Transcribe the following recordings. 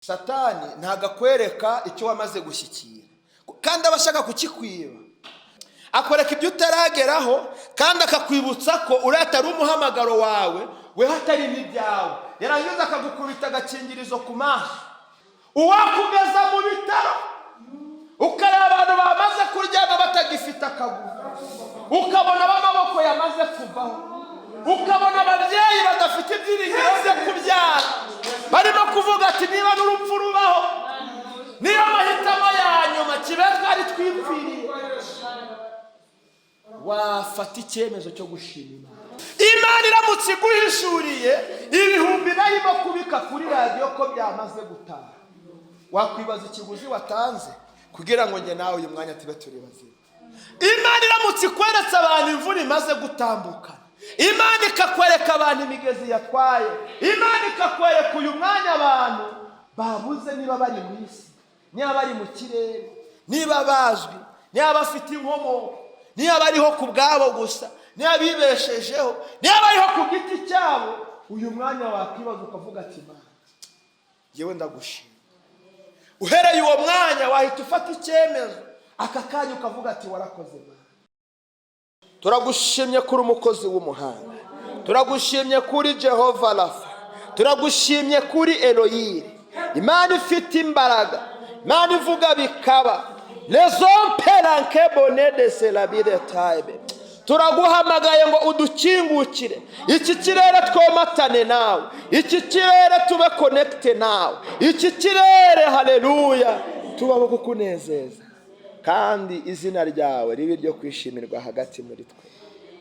Satani ntabwo akwereka icyo wamaze gushyikira, kandi aba ashaka kukikwiba. Akwereka ibyo utarageraho, kandi akakwibutsa ko uriya atari umuhamagaro wawe, weho atari n'ibyawe. Yarangiza akagukubita agakingirizo ku maso. Uwakugeza mu bitaro, ukareba abantu bamaze kuryama batagifite akaguru, ukabona ab'amaboko yamaze kuvaho, ukabona ababyeyi badafite ibyiringiro byo kubyara, barimo kuvuga ati: "Niba n'urupfu rubaho, niyo mahitamo ya nyuma, kibe twari twipfiriye." Wafata icyemezo cyo gushima Imana. Imana iramutse iguhishuriye ibihumbi barimo kubika kuri radiyo ko byamaze gutaha, wakwibaza ikiguzi watanze kugira ngo njye nawe uyu mwanya tube turi bazima. Imana iramutse ikweretse abantu imvura imaze gutambukana, Imana ikakwereka abantu imigezi yatwaye, Imana ikakwereka uyu mwanya abantu babuze niba bari mu isi, niba bari mu kirere, niba bazwi, niba bafite inkomoko, niba bariho ku bwabo gusa, niba bibeshejeho, niba bariho ku giti cyabo, uyu mwanya wakwibaza ukavuga ati: "Imana, yewe, ndagushima." Uhereye uwo mwanya wahita ufata icyemezo aka kanya, ukavuga ati: "Warakoze, Mana." Turagushimye kuri umukozi w'umuhanga, turagushimye kuri Jehova Rafa, turagushimye kuri Eroyiri, Imana ifite imbaraga, Imana ivuga bikaba. Rezomperanke bone serabire tayibe. Turaguhamagaye ngo udukingukire iki kirere, twomatane nawe, iki kirere tube connecté nawe, iki kirere, haleluya, tubaho kukunezeza, kandi izina ryawe ribe iryo kwishimirwa hagati muri twe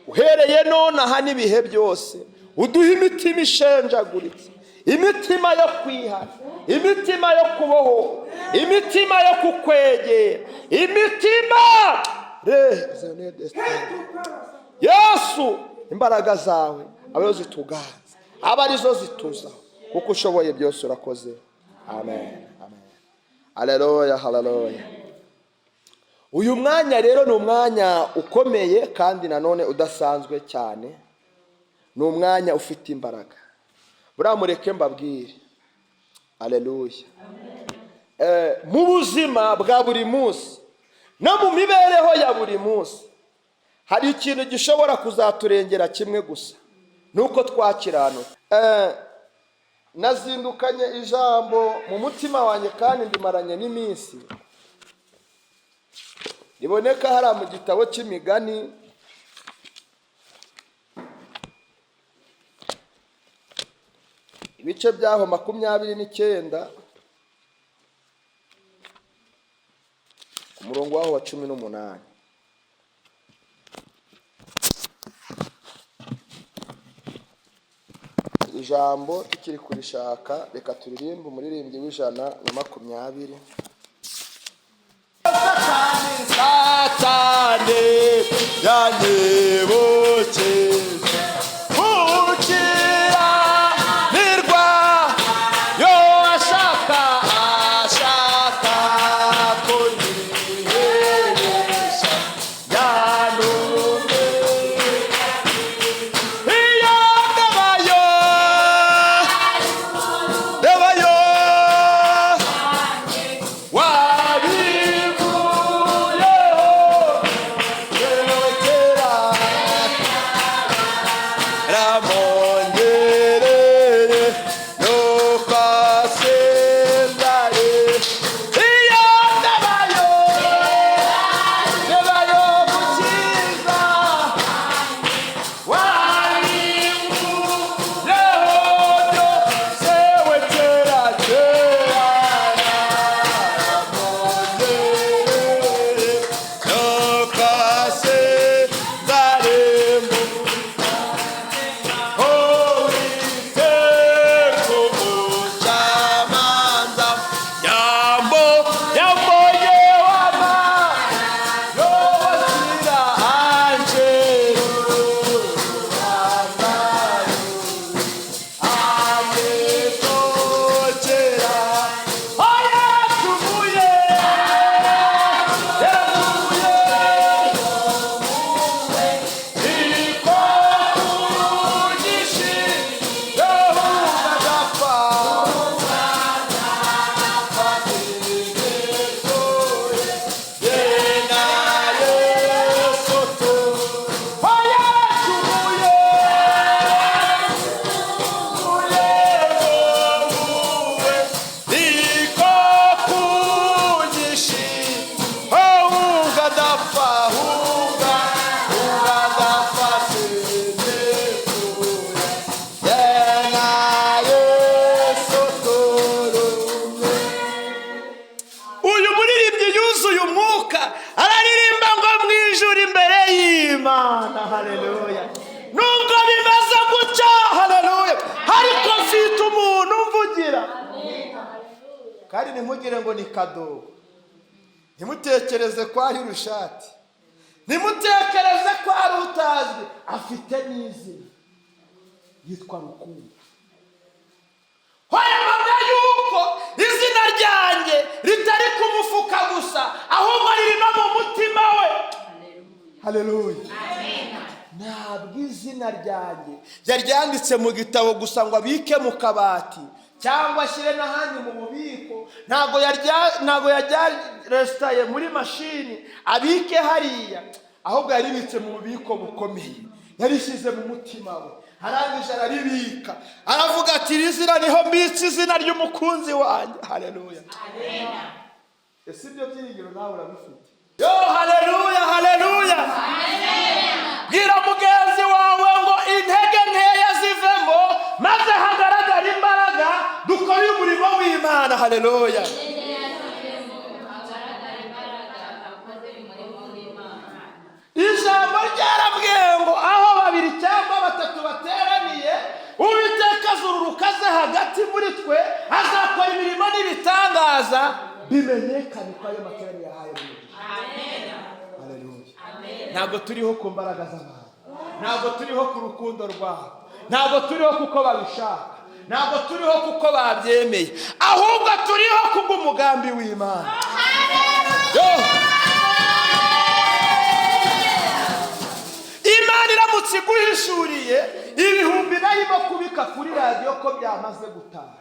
uhereye nonaha n'ibihe byose. Uduhe imitima ishenjaguritse, imitima yo kwihana, imitima yo kubohora, imitima yo kukwegera, imitima Yesu. Imbaraga zawe abe arizo zituganza, abe arizo zituzaho, kuko ushoboye byose. Urakoze. Amen, amen. Haleluya, haleluya. Uyu mwanya rero ni umwanya ukomeye kandi nanone udasanzwe cyane, ni umwanya ufite imbaraga. Buriya mureke mbabwire, aleluya, mu buzima bwa buri munsi no mu mibereho ya buri munsi, hari ikintu gishobora kuzaturengera kimwe gusa, ni uko twakiranuka. Nazindukanye ijambo mu mutima wanjye kandi ndimaranye n'iminsi, riboneka hariya mu gitabo cy'Imigani, ibice byaho 29, ku murongo waho wa 18. Ijambo tukiri kurishaka, reka turirimbe umuririmbyi wa 120. Satani yanyibukije gukiranirwa, yo ashaka kunyiheresha yanumve. Iyo ndabayo, ndabayo wabivuyeho kera. Haleluya! Nubwo bimeze gutya, haleluya, ariko mfite umuntu umvugira. Kandi ntimugire ngo ni kadogo, ntimutekereze ko ari rushati, ntimutekereze ko ari utazwi. Afite n'izina, yitwa Rukundo. Hoya, yuko izina ryanjye ritari ku mufuka gusa, ahubwo riri no mu mutima we. Haleluya! Ntabwo izina ryanjye yaryanditse mu gitabo gusa ngo abike mu kabati cyangwa ashyire n'ahandi mu bubiko. Ntabwo yaryaresitaye muri mashini abike hariya, ahubwo yaribitse mu bubiko bukomeye, yarishyize mu mutima we. Arangije araribika, aravuga ati: "Iri zina niho mbitse izina ry'umukunzi wanjye." Haleluya! Ese ibyo byiringiro nawe urabifite? Yo, haleluya, haleluya! Bwira mugenzi wawe ngo intege nkeya zivemo maze hagaragara imbaraga, dukore umurimo w'Imana. Haleluya! Ijambo ryarabwiye ngo aho babiri cyangwa batatu bateraniye, Uwiteka azururuka aze hagati muri twe, azakora imirimo n'ibitangaza, bimenyekane ko ayo materaniro yahaye umugisha. Haleluya! Ntabwo turiho ku mbaraga z'abantu, ntabwo turiho ku rukundo rwabo, ntabwo turiho kuko babishaka, ntabwo turiho kuko babyemeye, ahubwo turiho kubw'umugambi w'Imana. Yo! Imana iramutse iguhishuriye ibihumbi narimo kubika kuri radiyo ko byamaze gutaha,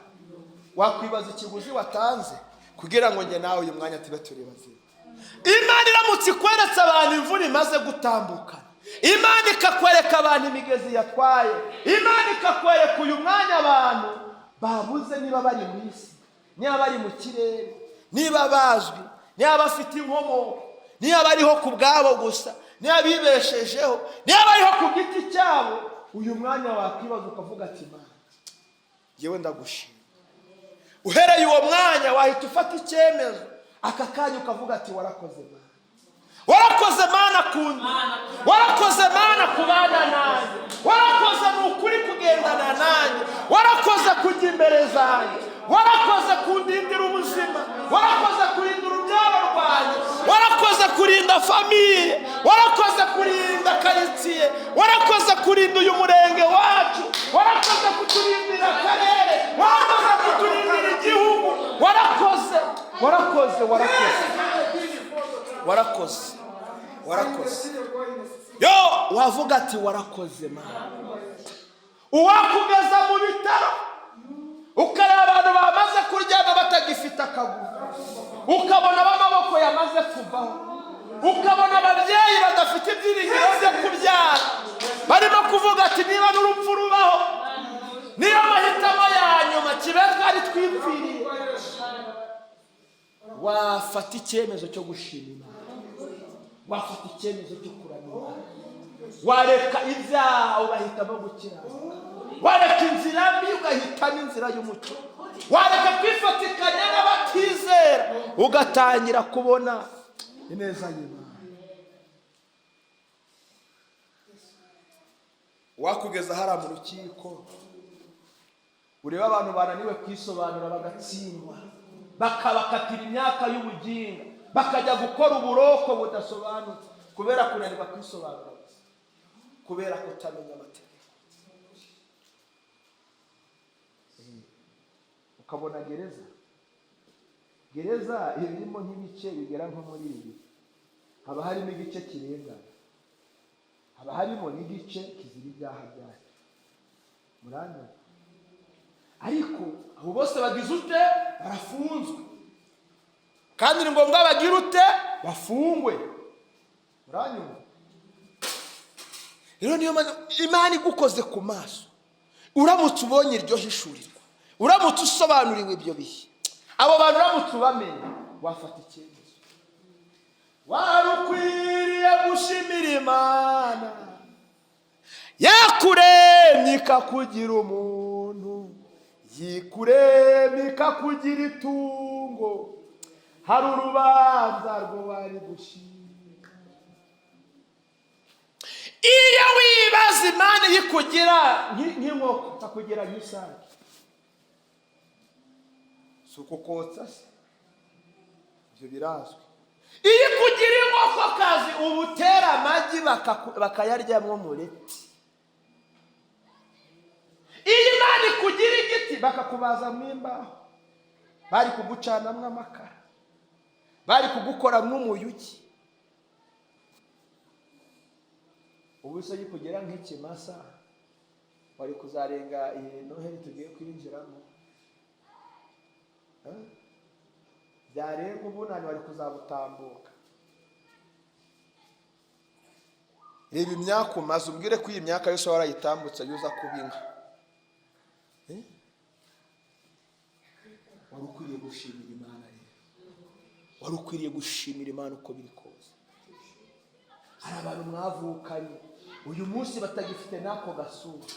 wakwibaza ikiguzi watanze kugira ngo njye nawe uyu mwanya tube turi bazima. Imana iramutse ikweretse abantu imvura imaze gutambukana, Imana ikakwereka abantu imigezi yatwaye, Imana ikakwereka uyu mwanya abantu babuze niba bari mu isi, niba bari mu kirere, niba bazwi, niba bafite inkomoko, niba bariho ku bwabo gusa, niba bibeshejeho, niba bariho ku giti cyabo, uyu mwanya wakwibaza ukavuga ati: "Imana, ngewe ndagushima." Uhereye uwo mwanya wahita ufata icyemezo aka kanya ukavuga ati: "Warakoze Mana, warakoze Mana kundi, warakoze Mana kubana nanjye, warakoze ni ukuri kugendana nanjye, warakoze kujya imbere zanjye, warakoze kundindira ubuzima, warakoze kurinda urubyaro rwanjye, warakoze kurinda famille, warakoze kurinda karitsiye, warakoze kurinda uyu murenge wacu, warakoze kuturindira akarere, warakoze kuturindira igihugu, warakoze, warakoze, warakoze, warakoze, warakoze." Yo, wavuga ati: "Warakoze Mana." Uwakugeza mu bitaro ukareba abantu bamaze kuryama batagifite akaguru, ukabona ab'amaboko yamaze kuvaho, ukabona ababyeyi badafite ibyiringiro byo kubyara, barimo kuvuga ati: "Niba n'urupfu rubaho, niyo amahitamo ya nyuma, kibe twari twipfiriye," wafata icyemezo cyo gushima Imana, wafata icyemezo cyo kuramya Imana, wareka ibyaha ugahitamo gukiranuka, wareka inzira mbi ugahitamo inzira y'umucyo, wareka kwifatikanya n'abatizera ugatangira kubona ineza y'Imana. Wakugeza hariya mu rukiko, urebe abantu bananiwe kwisobanura bagatsindwa, bakabakatira imyaka y'ubuginga, bakajya gukora uburoko budasobanutse kubera kunanirwa kwisobanura gusa, kubera kutamenya amategeko. Ukabona gereza, gereza irimo nk'ibice bigera nko muri bibiri: haba harimo igice kirengana, haba harimo n'igice kizira ibyaha byacyo. Muranyumva? Ariko abo bose bagize ute? Barafunzwe. Kandi ni ngombwa bagire ute? Bafungwe. Muranyumva? Rero niyo mpamvu Imana igukoze ku maso, uramutse ubonye iryo hishurirwa, uramutse usobanuriwe ibyo bihe, abo bantu uramutse ubamenye, wafata icyemezo. Wari ukwiriye gushimira Imana yakuremye ikakugira umuntu, yikuremye ikakugira itungo. Hari urubanza rwo wari gushima. Iyo wibaza Imana iyikugira nk'inkoko ikakugira nk'isake, si ukukotsa se? Ibyo birazwi. Iyo ikugira inkokokazi, uba utera amagi bakayaryamo umureti. Iyo Imana ikugira igiti, bakakubazamo imbaho, bari kugucanamo amakara, bari kugukoramo umuyuki. Ubu se ikugera nk'ikimasa, wari kuzarenga iyi Noheli tugiye kwinjiramo? Eh? Byarenga ubunani, wari kuzabutambuka? Reba imyaka umaze, umbwire ko iyi myaka yose warayitambutse yuza kuba inka. Eh? Wari ukwiriye gushimira Imana rero, wari ukwiriye gushimira Imana uko biri kose. Hari abantu mwavukanye uyu munsi batagifite n'ako gasura,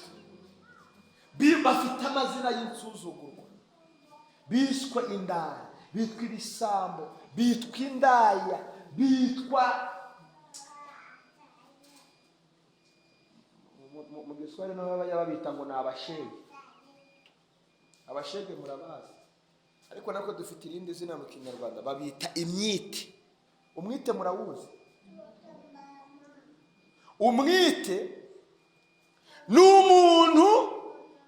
bafite amazina y'insuzugurwa, biswe indaya, bitwa ibisambo, bitwa indaya, bitwa mu Giswahili naho bajya babita ngo ni abashege. Abashege murabazi, ariko nako dufite irindi zina mu Kinyarwanda, babita imyite. Umwite murawuzi? Umwite ni umuntu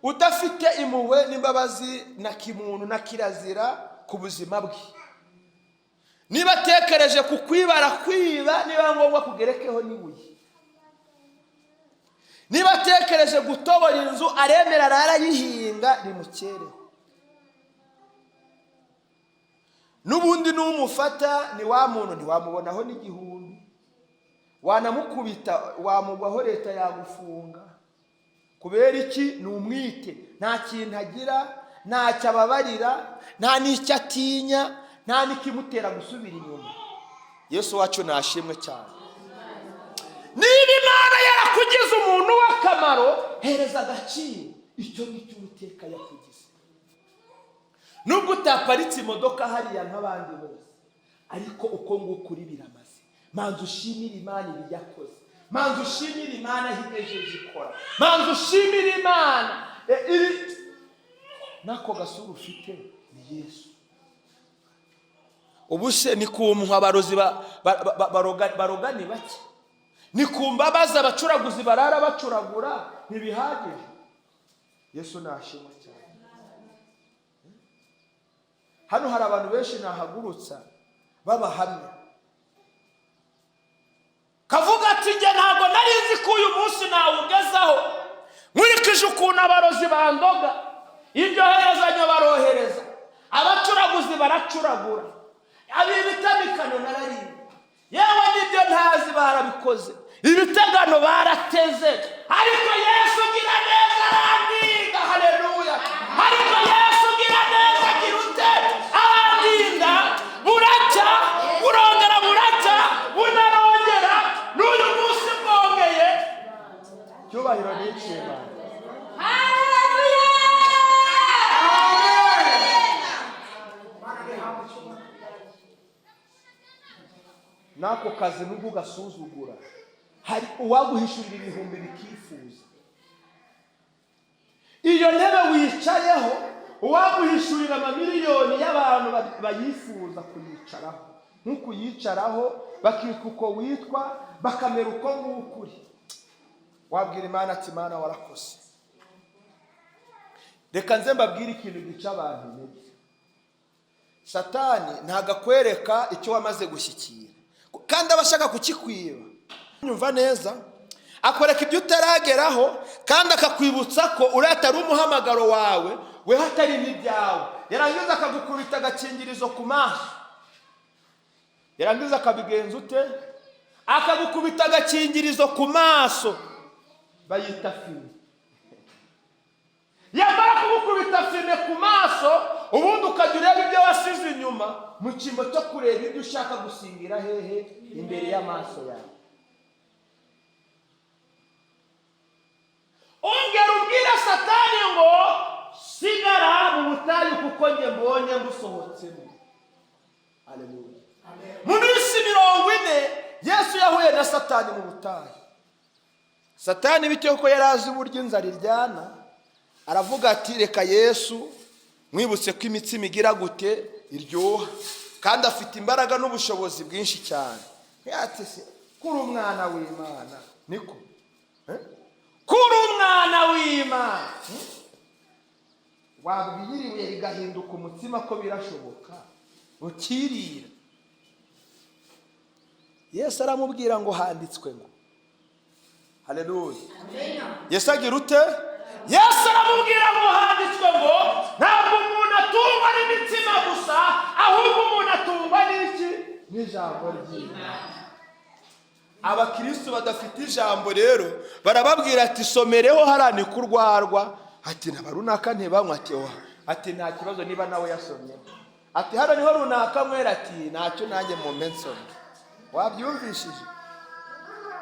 udafite impuhwe n'imbabazi na kimuntu na kirazira ku buzima bwe. Niba atekereje ku kwibara kwiba, niba ngombwa kugerekeho n'ibuye. Niba atekereje gutobora inzu, aremera arayihinga rimukereho. N'ubundi n'umufata ni wa muntu ntiwamubonaho n'igihumbi, wanamukubita wamugwaho, leta yagufunga. Kubera iki? Ni umwite, nta kintu agira, ntacyo ababarira, nta n'icyo atinya, nta n'ikimutera gusubira inyuma. Yesu wacu nashimwe cyane. Niba Imana yarakugize umuntu w'akamaro, hereza agaciro icyo ngicyo Uwiteka yakugize. Nubwo utaparitse imodoka hariya nk'abandi bose, ariko uko nguko uri biramaze. Manza ushimire Imana ibi yakoze, manza ushimire Imana aho igejeje ikora, manza ushimire Imana iri n'ako gasura ufite ni Yesu. Ubu se ni ku abarozi baroga ni bake, ni ku mbabazi abacuraguzi barara bacuragura, ntibihagije? Yesu nashimwe cyane. Hano hari abantu benshi nahagurutsa b'abahamya, kavuga ati: "Njye ntabwo nari nzi ko uyu munsi nawugezaho, nkurikije ukuntu abarozi bandoga, ibyo herezanya barohereza, abacuraguzi baracuragura, ab'ibitamikano narariye, yewe n'ibyo ntazi barabikoze, ibitegano barateze, ariko Yesu ugira neza arandinda." Haleluya! Ariko Yesu ugira neza agira ute? Arandinda. Buracya burongera, buracya bunarongera, n'uyu munsi bwongeye. Cyubahiro ni icy'Imana. Haleluya! N'ako kazi nubwo ugasuzugura, hari uwaguhishurira ibihumbi bikifuza. Iyo ntebe wicayeho, uwaguhishurira amamiliyoni y'abantu bayifuza kuyicaraho nk'uko uyicaraho, bakitwa uko witwa, bakamera uko nguko uri, wabwira Imana ati: "Imana warakoze." Reka nze mbabwire ikintu gica abantu intege. Satani ntabwo akwereka icyo wamaze gushyikira kandi aba ashaka kukikwiba. Nyumva neza, akwereka ibyo utarageraho kandi akakwibutsa ko uriya atari umuhamagaro wawe, weho atari n'ibyawe. Yarangiza akagukubita agakingirizo ku maso. Yarangiza akabigenza ute? Akagukubita agakingirizo ku maso, bayita fumé. Yamara kugukubita fumé ku maso, ubundi ukajya ureba ibyo wasize inyuma mu cyimbo cyo kureba ibyo ushaka gusingira hehe imbere y'amaso yawe. Ongera ubwire Satani ngo: "Sigara mu butayu kuko njye mbonye ngusohotsemo." Aleluya! Mu minsi 40 Yesu yahuye na Satani mu butayu. Satani bityo ko yari azi uburyo inzara iryana, aravuga ati: "Reka Yesu mwibutse ko imitsima igira gute? Iryoha, kandi afite imbaraga n'ubushobozi bwinshi cyane." Ati: "Se kuri umwana w'Imana, niko? Eh? Kuri umwana w'Imana, Wabwira ibuye rigahinduka umutsima, ko birashoboka ukirira." Yesu aramubwira ngo: "Handitswe ngo." Haleluya! Yesu agira ute? Yesu aramubwira ngo: "Handitswe ngo ntabwo umuntu atungwa n'imitsima gusa, ahubwo umuntu atungwa n'iki? N'ijambo ry'Imana." Abakristo badafite ijambo rero barababwira ati: "Somereho hariya ni kurwarwa." Ati: "Naba runaka ntibanywa." Ati: "Oha." Ati: "Nta kibazo niba nawe yasomyeho." Ati: "Hano niho runaka mwera." Ati: "Ntacyo, nanjye mumpe nsome." Wabyumvishije?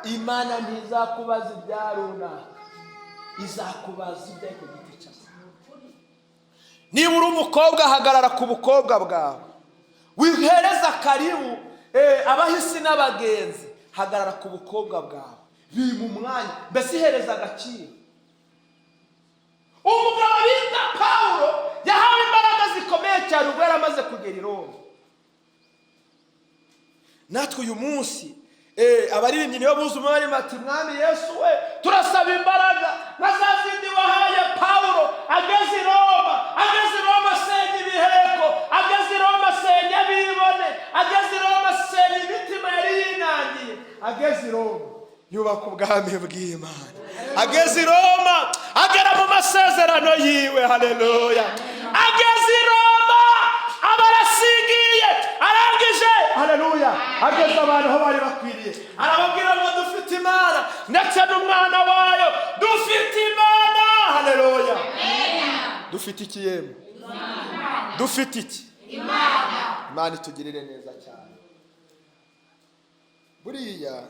Imana ntizakubaza ibya runaka, izakubaza ibyawe ku giti cyawe. Niba uri umukobwa, hagarara ku bukobwa bwawe, wihereza karibu abahisi n'abagenzi. Hagarara ku bukobwa bwawe, bima umwanya, mbese ihereza agaciro. Umugabo bita Pawulo yahawe imbaraga zikomeye cyane ubwo yari amaze kugera i Roma. Natwe uyu munsi abaririmbyi nibo buze umwanya bati: "Mwami Yesu we, turasaba imbaraga nka za zindi wahaye Pawulo ageze i Roma. Ageze i Roma asenya ibiheko, ageze i Roma asenya abibone, ageze i Roma asenya imitima yari yinangiye, ageze i Roma yubaka ubwami bw'Imana, ageze i Roma agera mu masezerano yiwe." Haleluya! Ageze i Roma aba arasingiye, arangije. Haleluya! Ageze abantu aho bari bakwiriye, arababwira ngo: "Dufite Imana ndetse n'umwana wayo." Dufite Imana! Haleluya! Dufite iki yemwe? Dufite iki? Imana itugirire neza cyane. Buriya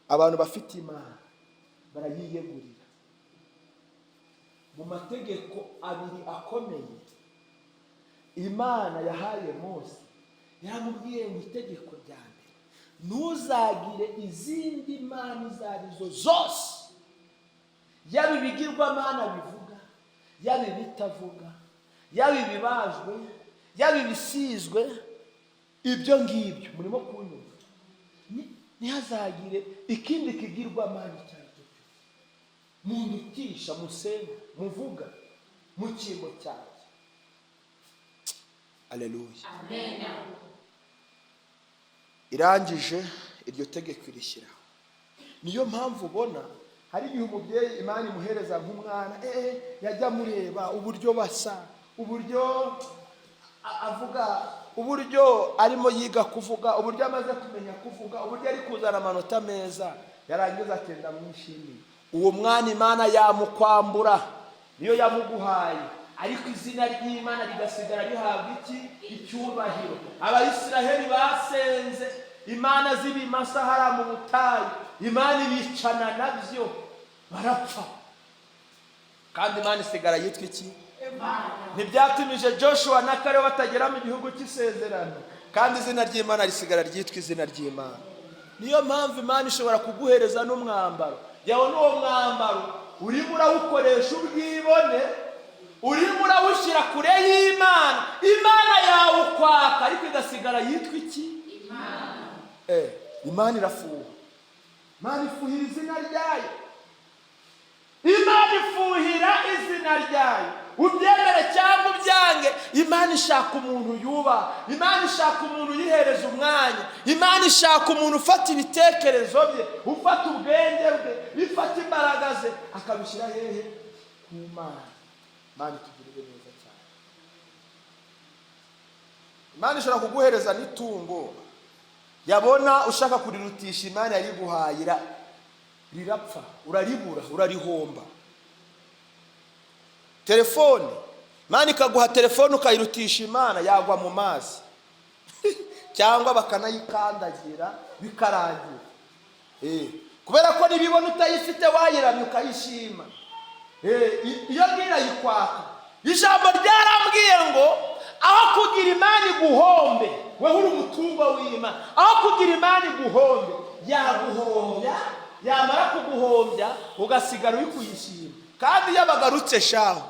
abantu bafite Imana barayiyegurira. Mu mategeko abiri akomeye Imana yahaye Mose, yaramubwiye ngo: "Itegeko rya mbere, ntuzagire izindi mana izo arizo zose, yaba ibigirwamana bivuga, yaba ibitavuga, yaba ibibajwe, yaba ibisizwe." Ibyo ngibyo murimo kunyumva? Ntihazagire ikindi kigirwamana icyo ari cyo cyose mundutisha, musenga, muvuga mu cyimbo cyanjye. Aleluya! Irangije iryo tegeko irishyiraho. Niyo mpamvu ubona hari igihe umubyeyi Imana imuhereza nk'umwana, yajya amureba uburyo basa, uburyo avuga, uburyo arimo yiga kuvuga, uburyo amaze kumenya kuvuga, uburyo ari kuzana amanota meza, yarangiza agenda mwishimiye. Uwo mwana Imana yamukwambura, niyo yamuguhaye, ariko izina ry'Imana rigasigara rihabwa iki? Icyubahiro. Abayisiraheli basenze imana z'ibimasa hariya mu butayu, Imana ibicana nabyo barapfa, kandi Imana isigara yitwa iki? Ntibyatumije Joshua na Kalebu batagera mu gihugu cy'isezerano, kandi izina ry'Imana risigara ryitwa izina ry'Imana. Niyo mpamvu Imana ishobora kuguhereza n'umwambaro, yabona uwo mwambaro urimo urawukoresha ubwibone, urimo urawushyira kure y'Imana, Imana yawukwaka, ariko igasigara yitwa iki? Imana irafuha, Imana ifuhira izina ryayo, Imana ifuhira izina ryayo. Ubyemere cyangwa ubyange, Imana ishaka umuntu yubaha, Imana ishaka umuntu uyihereza umwanya, Imana ishaka umuntu ufata ibitekerezo bye, ufata ubwenge bwe, ifata imbaraga ze, akabishyira hehe? Ku Mana. Imana itugirire neza cyane. Imana ishobora kuguhereza n'itungo, yabona ushaka kurirutisha Imana yariguhaye, rirapfa, uraribura, urarihomba. Telefone, Imana ikaguha telefone ukayirutisha Imana, yagwa mu mazi cyangwa bakanayikandagira bikarangira. Kubera ko nibibona utayifite wayiramye ukayishima, iyo ngira yikwaka. Ijambo ryarambwiye ngo aho kugira Imana iguhombe, weho uri umutungo w'Imana, aho kugira Imana iguhombe, yaguhombya. Yamara kuguhombya ugasigara uri kuyishima. Kandi iyo bagarutse shaho,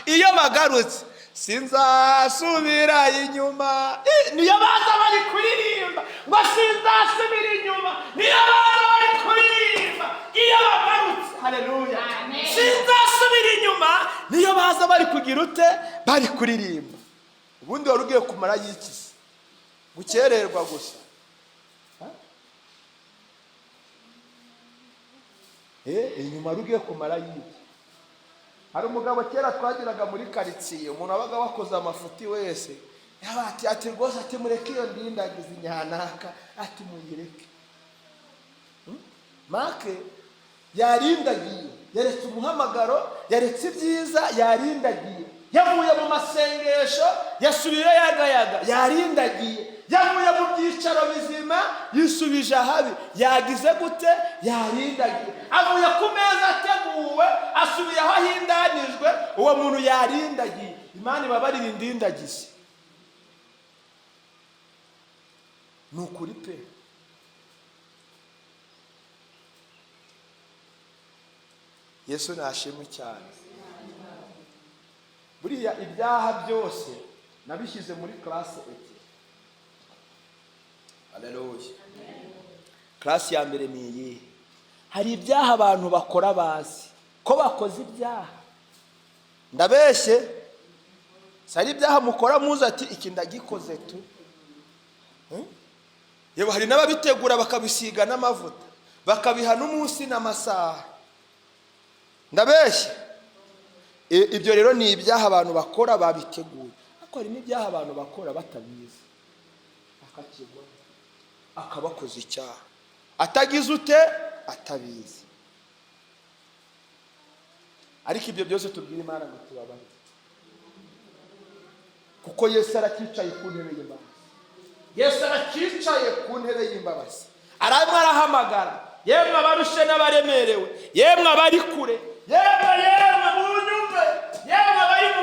iyo bagarutse, "Sinzasubira inyuma." Niyo baza bari kuririmba ngo "Sinzasubira inyuma", niyo baza bari kuririmba iyo bagarutse. Haleluya! Amen. "Sinzasubira inyuma", niyo baza bari kugira ute? Bari kuririmba. Ubundi wari ugiye kumara yikize gukererwa gusa. Ha? Inyuma wari ugiye kumara yiki? Hari umugabo kera twagiraga muri karitsiye, umuntu wabaga wakoze amafuti wese yaba ati "Rwose," ati, "mureke iyo ndindagiza inyanaka," ati, "muyireke." Make yarindagiye, yaretse umuhamagaro, yaretse ibyiza, yarindagiye, yavuye mu masengesho, yasubiye yagayaga, yarindagiye, yavuye mu byicaro bizima, yisubije ahabi. Yagize gute? Yarindagiye, avuye ku meza ateguwe, asubiye aho ahindanijwe. Uwo muntu yarindagiye. Imana ibabarira indindagize, ni ukuri pe. Yesu nashimwe cyane. Buriya ibyaha byose nabishyize muri classe ebyiri. Haleluya! Classe ya mbere ni iyihe? Hari ibyaha abantu bakora bazi ko bakoze ibyaha. Ndabeshye? Si hari ibyaha mukora muzi ati "Iki ndagikoze tu"? Yewe, hari n'ababitegura, bakabisiga n'amavuta, bakabiha n'umunsi n'amasaha. Ndabeshye? Ibyo rero ni ibyaha abantu bakora babiteguye. Ariko hari n'ibyaha abantu bakora batabizi, akakigwa, akabakoza icyaha atagize ute? Atabizi. Ariko ibyo byose tubwire Imana ngo tubabarire, kuko Yesu aracyicaye ku ntebe y'imbabazi. Yesu aracyicaye ku ntebe y'imbabazi, arimo arahamagara: "Yemwe abarushe n'abaremerewe, yemwe abari kure, yemwe, yemwe munyumve, yemwe abari mu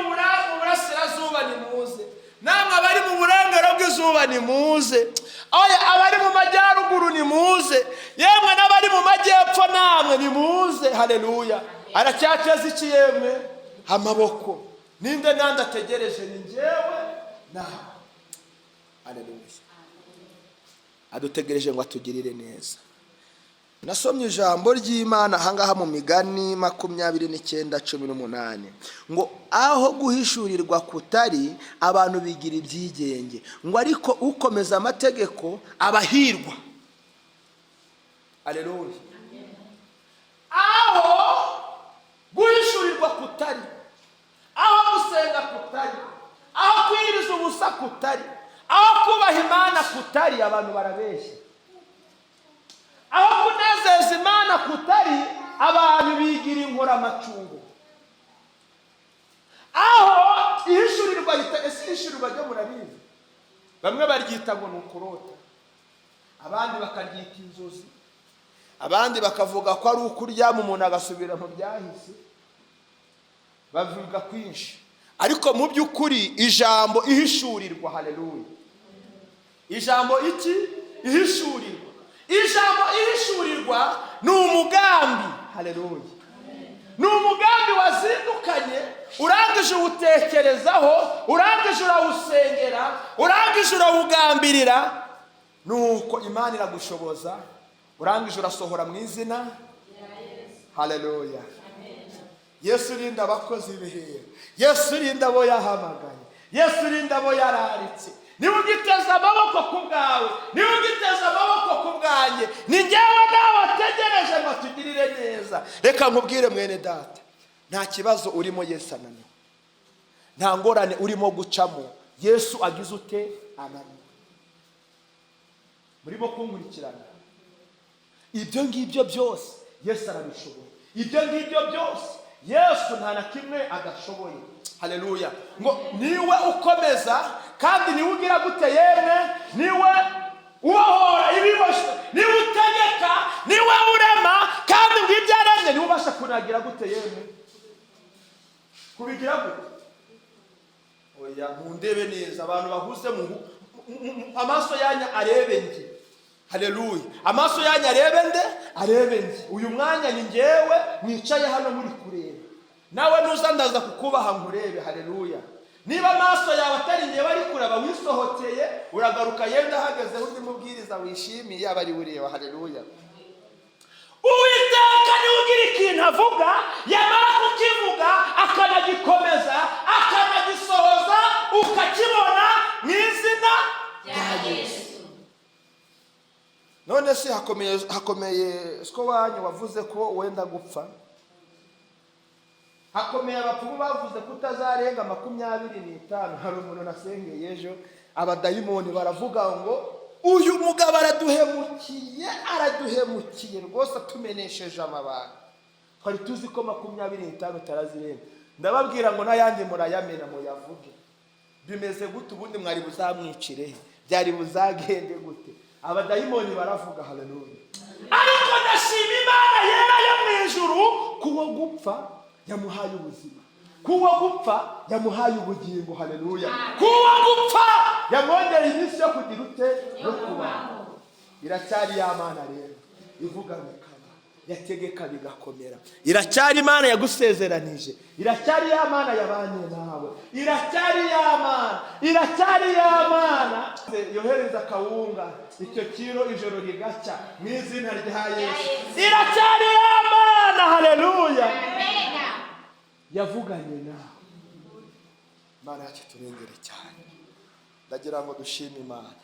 burasirazuba nimuze, namwe abari mu burengero bw'izuba nimuze, oya, abari mu majyaruguru nimuze, yemwe n'abari mu majyepfo namwe nimuze." Haleluya! Aracyateze iki yemwe? Amaboko. Ninde nandi ategereje? Ni njyewe nawe. Haleluya! Adutegereje ngo atugirire neza. Nasomye ijambo ry'Imana ahangaha mu Migani 29:18 ngo "Aho guhishurirwa kutari, abantu bigira ibyigenge," ngo "ariko ukomeza amategeko abahirwa." Aleluya! Aho guhishurirwa kutari, aho gusenga kutari, aho kwiriza ubusa kutari, aho kubaha Imana kutari, abantu barabeshya. Aho kunezeza Imana kutari, abantu bigira inkoramacungo. Aho ihishurirwa ese ihishurirwa ryo murabizi? Bamwe baryita ngo ni ukurota, abandi bakaryita inzozi, abandi bakavuga ko ari ukuryama umuntu agasubira mu byahise. Bavuga kwinshi, ariko mu by'ukuri ijambo ihishurirwa, haleluya, ijambo iki? Ihishurirwa. Ijambo ihishurirwa ni umugambi. Haleluya! Ni umugambi wazindukanye, urangije uwutekerezaho, urangije urawusengera, urangije urawugambirira, nuko Imana iragushoboza, urangije urasohora mu izina. Haleluya! Yesu urinda abakozi bihe, Yesu urinda abo yahamagaye, Yesu urinda abo yararitse. Niba ugiteze amaboko ku bwawe, niba ugiteze amaboko ku bwanjye, ni njyewe nawe ategereje ngo atugirire neza. Reka nkubwire mwene data, nta kibazo urimo Yesu ananiwe, nta ngorane urimo gucamo Yesu agize ute? Ananiwe. Murimo kunkurikirana? Ibyo ngibyo byose Yesu arabishoboye. Ibyo ngibyo byose Yesu nta na kimwe adashoboye. Haleluya! Ngo niwe ukomeza, kandi niwe ugira gute yemwe? Niwe ubohora ibiboshye, niwe utegeka, niwe urema, kandi ngo ibyo aremye niwe ubasha kunagira gute yemwe? Kubigira gute? Oya, mundebe neza, abantu bahuze amaso yanyu arebe njye. Haleluya! Amaso yanyu arebe nde? Arebe njye. Uyu mwanya ni njyewe mwicaye hano muri kureba. Nawe nuza ndaza kukubaha nkurebe. Haleluya! Niba amaso yawe atari njyewe ari kureba, wisohokeye, uragaruka yenda ahagazeho undi mubwiriza wishimiye, aba ari ureba. Haleluya! Uwiteka niwe ugira ikintu avuga, yamara kukivuga akanagikomeza, akanagisohoza, ukakibona mu izina rya Yesu. None se hakomeye, hakomeye siko wanyu wavuze ko wenda gupfa? Hakomeye abapfumu bavuze ko utazarenga 25. Hari umuntu nasengeye ejo, abadayimoni baravuga ngo: "Uyu mugabo araduhemukiye, araduhemukiye rwose, atumenesheje amabanga. Twari tuzi ko 25 utarazirenga." Ndababwira ngo n'ayandi murayamena muyavuge. Bimeze gute? Ubundi mwari buzamwicire he? Byari buzagende gute? Abadayimoni baravuga. Haleluya! Ariko ndashima Imana yera yo mu ijuru, kuwo gupfa yamuhaye ubuzima, kuwo gupfa yamuhaye ubugingo. Haleluya! Kuwo gupfa yamwongereye iminsi yo kugira ute? Yo kubaho. Iracyari ya Mana rero ivuga bikaba, yategeka bigakomera. Iracyari Imana yagusezeranije, iracyari ya Mana yabanye nawe, iracyari ya Mana, iracyari ya Mana yohereza akawunga icyo kiro ijoro rigacya mu izina rya Yesu. Iracyari ya Mana, haleluya, yavuganye nawe. Imana yacu turengere cyane. Ndagira ngo dushime Imana,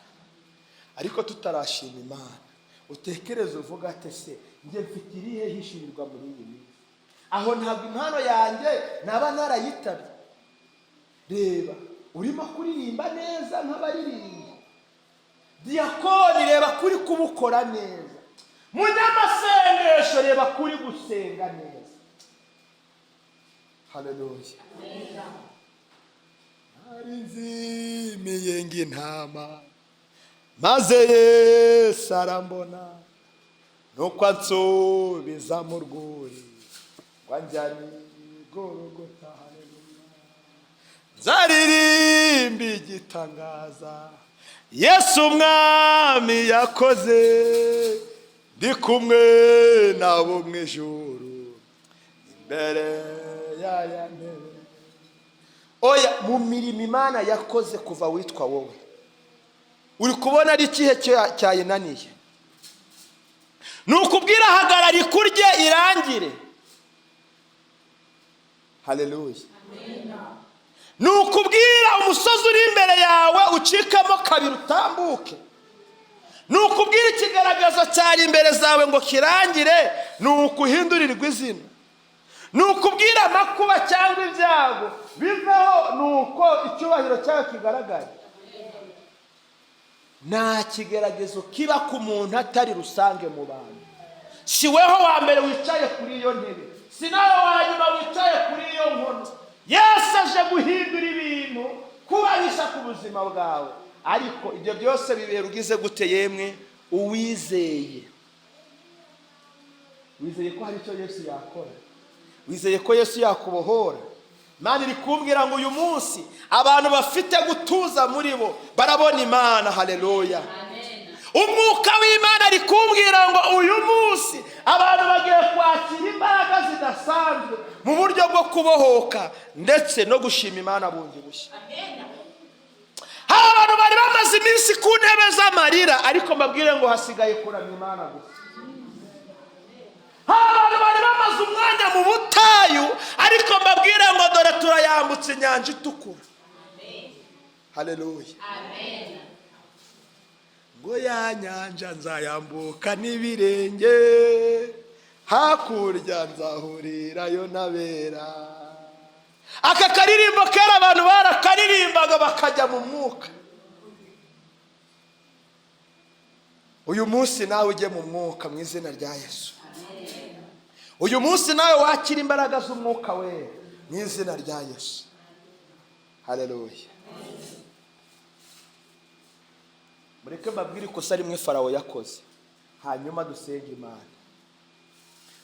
ariko tutarashima Imana, utekereze uvuga ate: "Se njye mfite irihe hishurirwa muri iyi minsi? Aho ntabwo impano yanjye naba narayitabye?" Reba, urimo kuririmba neza nk'abaririmba. Diyakoni, reba kuri kubukora neza. Munyamasengesho, reba kuri gusenga neza. Haleluya! Nari nzimiye ng'intama, maze Yesu arambona, nuko ansubiza mu rwuri ngo anjyane i Gorogota. Haleluya! Nzaririmba igitangaza Yesu umwami yakoze, ndi kumwe nabo mu ijuru imbere y'aya ntebe. Oya, mu mirimo Imana yakoze kuva witwa wowe, uri kubona ari ikihe cyayinaniye? Ni ukubwira hagarara ikurye irangire. Haleluya! Ni ukubwira umusozi uri imbere yawe ucikamo kabiri utambuke. Ni ukubwira ikigaragazo cyari imbere zawe ngo kirangire. Ni ukuhindurirwa izina. Ni ukubwira amakuba cyangwa ibyago biveho, ni uko icyubahiro cyawe kigaragara. Nta kigeragezo kiba ku muntu atari rusange mu bantu. Si weho wa mbere wicaye kuri iyo ntebe, si nawe wa nyuma wicaye kuri iyo nkono. Yesu aje guhindura ibintu, kubahisha ku buzima bwawe. Ariko ibyo byose bibera ugize gute? Yemwe uwizeye, wizeye ko hari icyo Yesu yakora? Wizeye ko Yesu yakubohora? Imana iri kumbwira ngo uyu munsi abantu bafite gutuza muri bo barabona Imana. Haleluya! Umwuka w'Imana ari kumbwira ngo uyu munsi abantu bagiye kwakira imbaraga zidasanzwe mu buryo bwo kubohoka ndetse no gushima Imana bundi bushya. Hari abantu bari bamaze iminsi ku ntebe z'amarira, ariko mbabwire ngo hasigaye kuramya Imana gusa. Hari abantu bari bamaze umwanya mu butayu, ariko mbabwire ngo dore turayambutse Inyanja Itukura. Haleluya! Ngo ya nyanja nzayambuka n'ibirenge, hakurya nzahurirayo n'abera. Aka karirimbo kera abantu barakaririmbaga bakajya mu mwuka. Uyu munsi nawe ujye mu mwuka mu izina rya Yesu. Uyu munsi nawe wakira imbaraga z'Umwuka Wera mu izina rya Yesu. Haleluya! Mureke mbabwire ikosa rimwe Farawo yakoze, hanyuma dusenge Imana.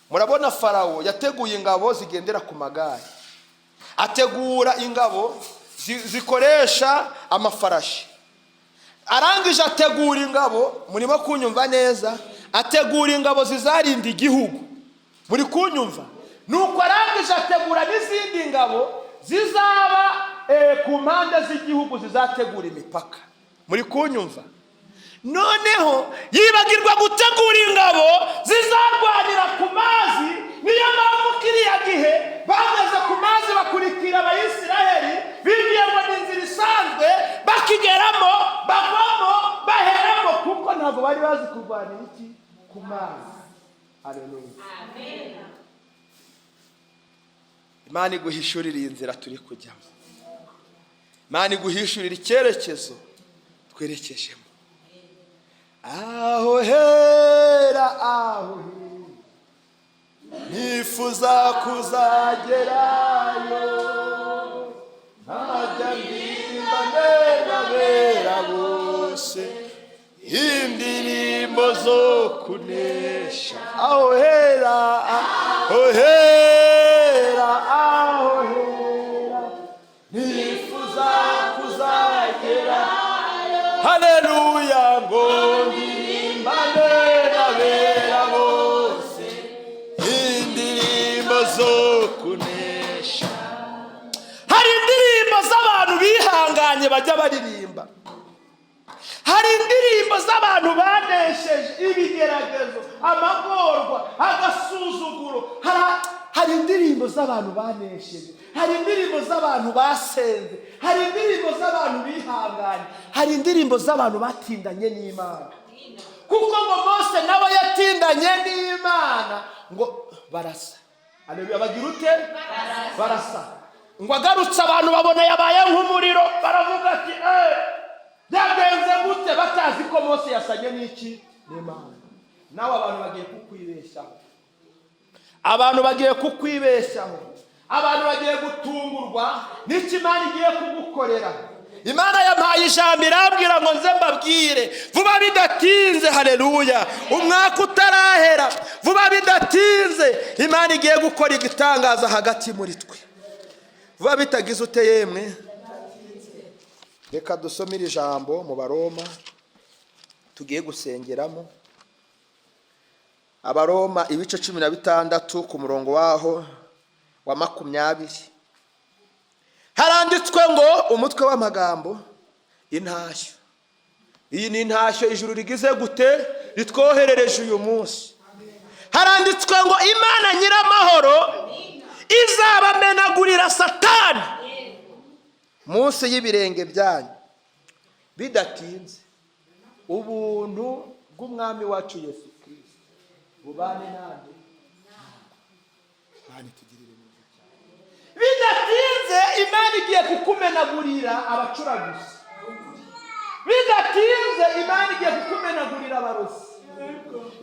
Murabona, Farawo yateguye ingabo zigendera ku magare, ategura ingabo zikoresha amafarashi. Arangije ategura ingabo. Murimo kunyumva neza? Ategura ingabo zizarinda igihugu. Muri kunyumva? Nuko arangije ategura n'izindi ngabo zizaba ku mpande z'igihugu, zizategura imipaka. Muri kunyumva? Noneho yibagirwa gutegura ingabo zizarwanira ku mazi. Niyo mpamvu kiriya gihe bageze ku mazi bakurikira Abayisiraheli, bibwiye ngo ni inzira isanzwe. Bakigeramo bavamo, baheramo, kuko ntabwo bari bazi kurwanira iki? Ku mazi. Haleluya! Imana iguhishurire iyi nzira turi kujyamo. Imana iguhishurire icyerekezo twerekejemo. Aho hera, aho hera, nifuza kuzagerayo, nkajya ndirimba n'abera bose indirimbo zo kunesha. Aho hera, aho hera, aho hera, nifuza kuzagera, haleluya, ngo ndirimbane n'abera bose indirimbo zo kunesha. Hari indirimbo z'abantu bihanganye bajya baririmba. Hari indirimbo z'abantu banesheje ibigeragezo, amagorwa, agasuzuguro. Hari indirimbo z'abantu banesheje. Hari indirimbo z'abantu basenze. Hari indirimbo z'abantu bihanganye. Hari indirimbo z'abantu batindanye n'Imana, kuko ngo Mose nawe yatindanye n'Imana, ngo barasa. Haleluya! Bagira ute? Barasa. Ngo agarutse, abantu babona yabaye nk'umuriro, baravuga ati: "Eh, byagenze gute?" Batazi ko Mose yasanye n'iki? N'Imana. Nawe abantu bagiye kukwibeshyaho, abantu bagiye kukwibeshyaho, abantu bagiye gutungurwa n'icyo Imana igiye kugukorera. Imana yampaye ijambo, irambwira ngo nze mbabwire vuba bidatinze. Haleluya! Umwaka utarahera, vuba bidatinze, Imana igiye gukora igitangaza hagati muri twe. Vuba bitagize ute yemwe? Reka dusome iri jambo mu Baroma tugiye gusengeramo. Abaroma ibice 16, ku murongo waho wa 20, haranditswe ngo, umutwe w'amagambo: intashyo. Iyi ni intashyo ijuru rigize gute? Ritwoherereje uyu munsi. Haranditswe ngo: "Imana nyiramahoro izabamenagurira Satani munsi y'ibirenge byanyu bidatinze. Ubuntu bw'Umwami wacu Yesu Kirisito bubane nande?" Imana itugirire neza cyane. Bidatinze Imana igiye kukumenagurira abacuraguzi. Bidatinze Imana igiye kukumenagurira abarozi.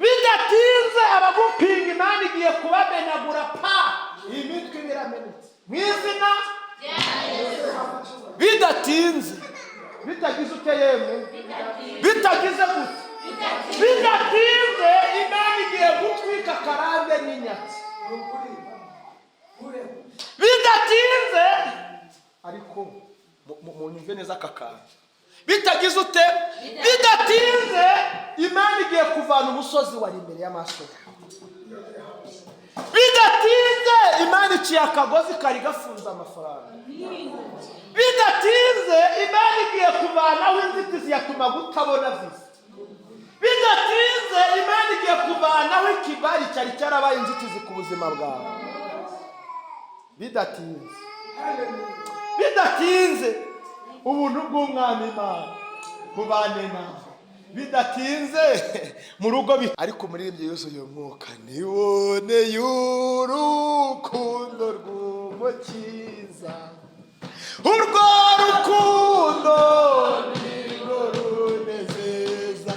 Bidatinze abagupinga Imana igiye kubamenagura pa, imitwe biramenetse mu izina. Bidatinze, bitagize ute yemwe? Bitagize gute? Bidatinze Imana igiye gutwika karande n'inyatsi. Bidatinze, ariko munyumve neza aka kantu. Bitagize ute? Bidatinze Imana igiye kuvana umusozi wari imbere y'amaso yawe. Bidatinze Imana iciye akagozi kari gafunze amafaranga. Bidatinze Imana igiye kuvanaho inzitizi yatumaga utabona visa. Bidatinze Imana igiye kuvanaho ikibari cyari cyarabaye inzitizi ku buzima bwawe. Bidatinze, bidatinze. Ubuntu bw'Umwami Imana bubane nawe. Bidatinze mu rugo ariko umuririmbyi yuzuye Umwuka: "Niboneye urukundo rw'Umukiza, urwo rukundo nirwo runezeza,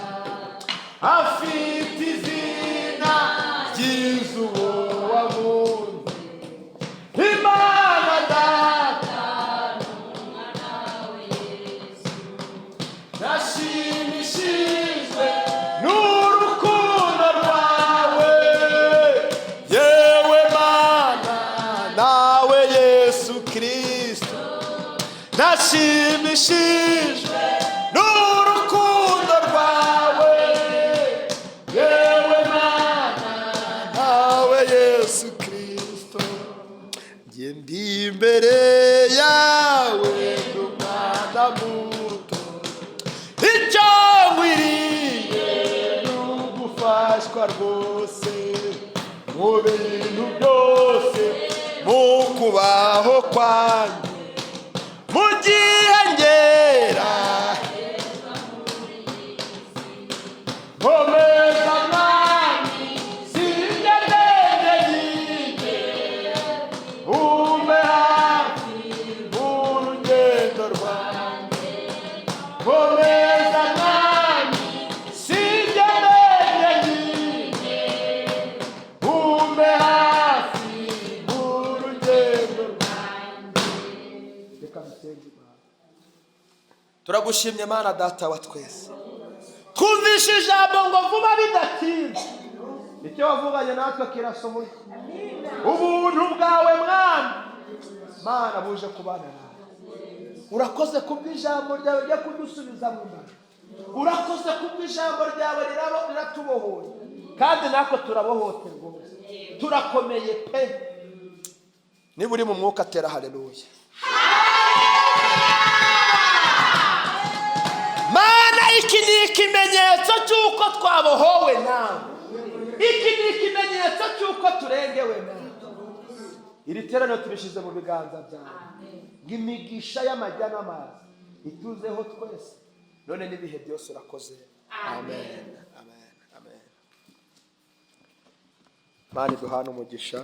afite izina ryiza uwo wamunze, Imana Data. Nashimishijwe n'urukundo rwawe, yewe Mana, nawe Yesu Kirisito. Nashimishijwe n'urukundo." Rwose mu bintu byose, mu kubaho kwanjye, mu gihe ngera nkomeza, Mwami, sinjya ndende nyine, umbe hafi mu rugendo rwanjye. Nkomeza, Mwami, sinjya ndende nyine, umbe hafi mu rugendo rwanjye. Reka dusenge Imana. Turagushimye, Mana Data wa twese. Twumvishe ijambo ngo vuba bidatinze, icyo wavuganye natwe kirasohoye. Ubuntu bwawe, Mwana Mana, buje kubana nawe. Urakoze kubw'ijambo ryawe ryo kudusubiza mu mbaraga. Urakoze kubw'ijambo ryawe riratubohoye, kandi natwe turabohote rwose, turakomeye pe. Niba uri mu mwuka, tera haleluya. Mana, iki ni ikimenyetso cy'uko twabohowe nawe, iki ni ikimenyetso cy'uko turengewe nawe. Iri teraniro tubishyize mu biganza byawe ngo imigisha y'amajya n'amazi ituzeho twese none n'ibihe byose. Urakoze. Amen, amen, amen. Mana iduhane umugisha.